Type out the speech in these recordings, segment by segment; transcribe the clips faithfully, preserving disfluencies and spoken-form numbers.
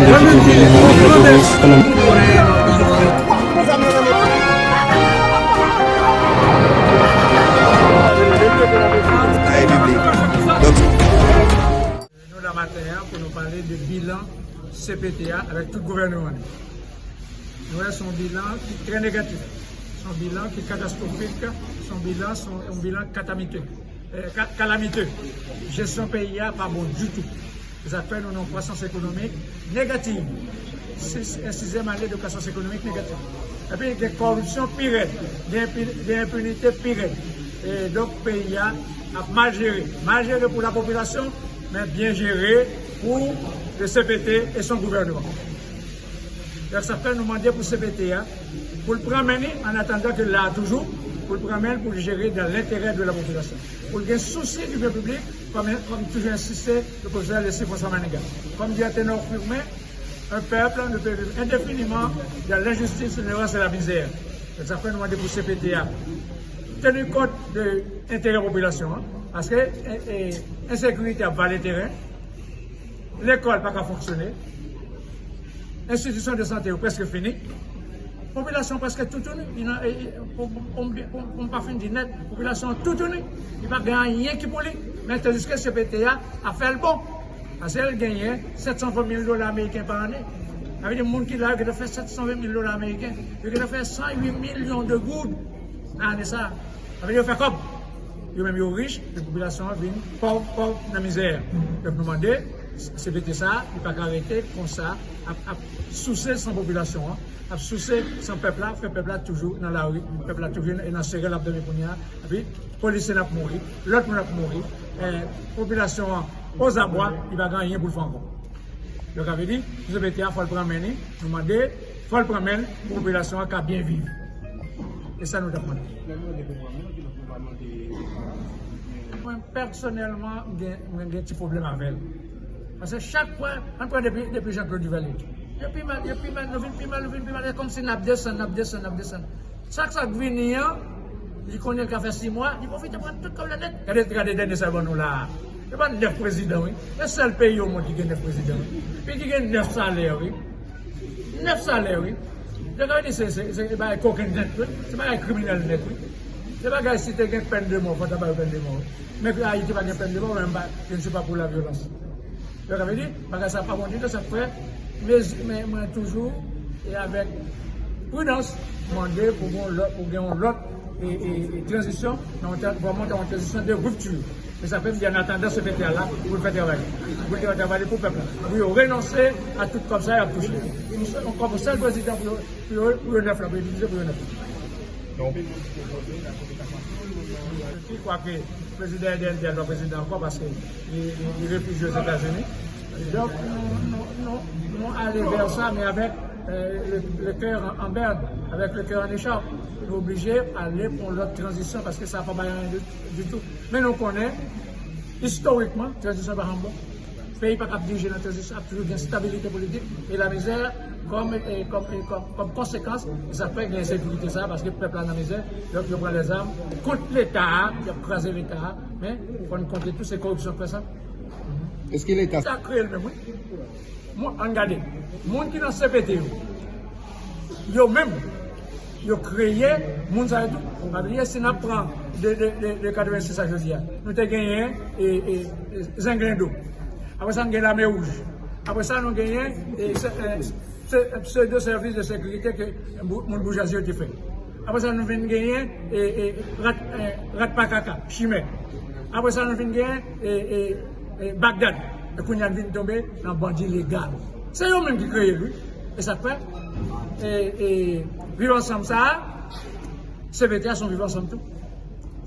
Nou la maten an pou nou pale de bilan C P T a avèk tout gouvènman li. Nou wè se yon bilan ki trè negatif. Se yon bilan ki katastwofik. Se yon bilan, se yon, yon bilan katamite, eh, ka-, kalamite. Jesyon peyi a pa bon ditou. Se sa k fè nou nan yon kwasans ekonomik negatif. Sis, en sizyèm ane de kwasans ekonomik negatif. Epi gen kòripsyon pi rèd, gen enpi-, gen enpinite pi rèd. E donk peyi a ap mal jere. Mal jere pou lapopilasyon, men byen jere pou le C P T e son gouvènman. Donk sa fè nou mande pou C P T a, pou l pran men li, an atandan ke l la toujou, pou l pran men l pou l jere dans l'intérêt de la population. Pou l gen sousi du bien public, kòm, kòm toujou ensiste le professeur Leslie François Manigat. Kòm di Antenor Firmin, un peuple ne peut vivre indéfiniment dans l'injustice, l'ignorance et la misère. Donk sa fè nou mande pou C P T a teni kont de enterè popilasyon an, paske, e, e, ensekirite ap vale teren, lekòl pa ka fonksyone, enstitisyon de sante yo prèske fini, popilasyon prèske toutouni, li nan, e, e, pou, pou, pou, pou, pou m pa fin di nèt, popilasyon an toutouni, li pa gen anyen ki pou li, men tandiske C P T a ap fè l bon. Paske l genyen sèt san ven mil dola ameriken pa ane. Sa vle di moun ki la yo gentan fè sèt san ven mil dola ameriken. Yo gentan fè san uit milyon de goud nan ane sa a. Sa vle di yo fè kòb. Yo menm yo rich, epi popilasyon an vin pòv, pòv nan mizè. Donk nou mande, C P T sa, li pa ka rete konsa, ap, ap souse san popilasyon an, ap souse san pèp la, fè pèp la toujou nan lari, pèp la toujou nan, nan serèl ap dòmi kounye a, epi polisye n ap mouri, lòt moun ap mouri, eh, popilasyon an ozabwa, li pa gen anyen pou l fè ankò. Donk, sa vle di, sou C P T a, fò l pran men li, nou mande, fò l pran men l, pou popilasyon an ka byen viv. E sa nou t ap mande. Mwen, pèsonèlman, m gen, mwen gen ti pwoblèm avè l. Paske chak fwa, ann pran depi, depi Jean Claude Duvalier. Yo pi mal, yo pi mal, nou vin pi mal, nou vin pi mal. E kòmsi n ap desann, n ap desann, n ap desann. Chak sa k vini an, li konnen l ka fè sis mwa, li pwofite pran tout kòb la nèt. Gade, gade dènye sa yo ban nou la a. Yo ban nèf prezidan, wi. E sèl peyi o mond ki gen nèf prezidan, wi. Peyi ki gen nèf salè, wi. Nèf salè, wi. Yo ka di se, se, se bagay koken nèt, wi. Se bagay kriminèl nèt, wi. Se bagay si te gen pèn de mò, fò ta ba yo pèn de mò, wi. Men Ayiti pa gen pèn de mò, men pa, je ne suis pas pour la violence. Donk, sa vle di, bagay sa pa bon ditou, sa k fè, men, men mwen toujou, e avèk pridans, mande pou gen yon lòt, pou gen yon lòt, e, e, e tranzisyon, nan yon tra-, vrèman yon tranzisyon de ripti. E sa fè m di, an atandan, C P T a la, pou l fè travay li. Pou l fè travay li pou pèp la. Pou yo renonse a tout kòb sa y ap touche. Yon sèl, yon kòb, yon sèl prezidan pou yo, pou yo, pou yo nèf la, pou yo divize, pou yo nèf la. Donk, ki kwake prezidan N D N T a pa prezidan ankò paske li, li, li refijye Ozetazini. Donk, nou, nou, nou, nou ale vè sa, men avèk, euh, le, le cœur en, en berne, avec le cœur en écharpe. Nou oblije ale pou yon lòt tranzisyon paske sa pa bay anyen di, ditou. Men nou konnen, istorikman, tranzisyon pa janm bon. Peyi pa kab dirije nan tranzisyon, ap toujou gen stabilite politik e lamizè kòm, e, kòm, e, kòm, kòm konsekans. E sa fè gen ensekirite sa, paske pèp la nan mizè, donk yo pran lèzam kont Leta a, y ap kraze Leta a, men fò n konte tou se koripsyon k fè sa. Èske Leta sa kreye l menm, wi. Moun, ann gade, moun ki nan C P T yo, yo menm, yo kreye moun sa yo tou. Pa bliye, si n ap pran de, de, de, de katrevensis a jodi a, nou te genyen, e, e, e, Zenglendo. Apre sa, nou gen Lame Wouj. Apre sa, nou genyen, e, se, e, se, pseudo sèvis de sekirite ke bou-, moun boujwazi yo te fè. Apre sa, nou vin genyen, e, e, rat, e, rat pa kaka, chimè. Apre sa, nou vin genyen, e, e, e, Bagdad. E kounye a, n vin tonbe nan bandi legal. Se yo menm ki kreye l, wi. E sa k fè, e, e, viv ansanm sa a, C P T a se yon viv ansanm tou.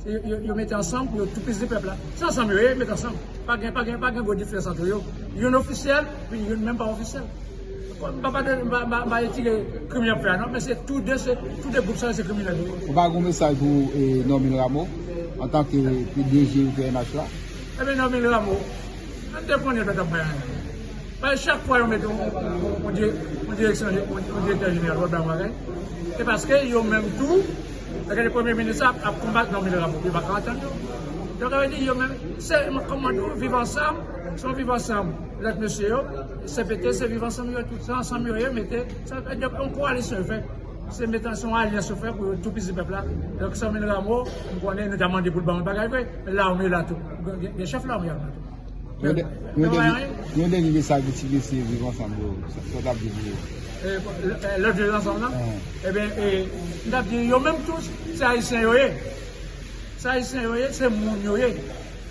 Se yo, yo, yo mete ansanm pou yo toupizi pèp la. Se ansanm yo ye, mete ansanm. Pa gen, pa gen, pa gen gwo diferans ant yo. Youn ofisyèl, epi youn menm pa ofisyèl. M pa, pa, pa, pa etire krim y ap fè a, non, men se tou de, se tou de gwoup sa yo, se kriminèl yo ye. Ou pa gen yon mesaj pou, e, Normil Rameau, antanke P D G P N H la? Ebyen, Normil Rameau, nou te konnen lòt ap bay anyen. Paske chak fwa yo mete yon, yon, yon, yon di-, yon direksyon, yon, yon direktè jeneral, lòt bay yon bagay, se paske yo menm tou, lè gade premye minis la ap, ap konbat Normil Rameau, yo pa ka antann yo. Donk, sa vle di, yo menm, se, kòman di w, viv ansanm, se yon viv ansanm. Lòt mesye yo, C P T, se viv ansanm yo, tout sa ansanm yo ye, mete, sa, yon koalisyon yo fè. Se mete, se yon alyans yo fè pou yo toupizi pèp la. Donk, Samuel Rameau, m konnen nou ta mande pou l ban yon bagay vre, men lame la tou. Gen, gen chèf lame la tou. Yon dè-, yon dènye, yon dènye mesaj pou ti mesye viv ansanm yo, sa, sa w t ap di pou yo? E, lè, lè viv ansanm nan? Ebyen, e, m t ap di, yo menm tou, se ayisyen yo ye. Se ayisyen yo ye, se moun yo ye.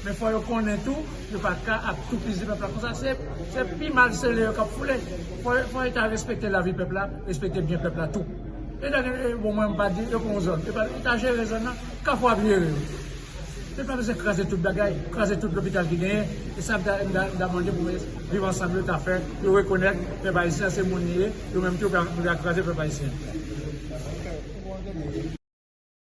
Men fò yo konnen tou, yo pa ka ap toupizi pèp la konsa. Se, se pi mal sele yo k ap foule. Fò, fò yo ta respekte lavi pèp la, respekte byen pèp la tou. E ta gen, e, bon, mwen, m pa di, yo pran yon zòn. E pa, yo ta jere zòn nan, Kafou ap jere yo. Yo pa bezwen kraze tout bagay, kraze tout lopital ki genyen. E sa, m ta, m ta, m ta mande pou viv ansanm yo ta fè, yo rekonèt pèp ayisyen se moun li ye, yo menm tou, yo pa, yo pa kraze pèp ayisyen.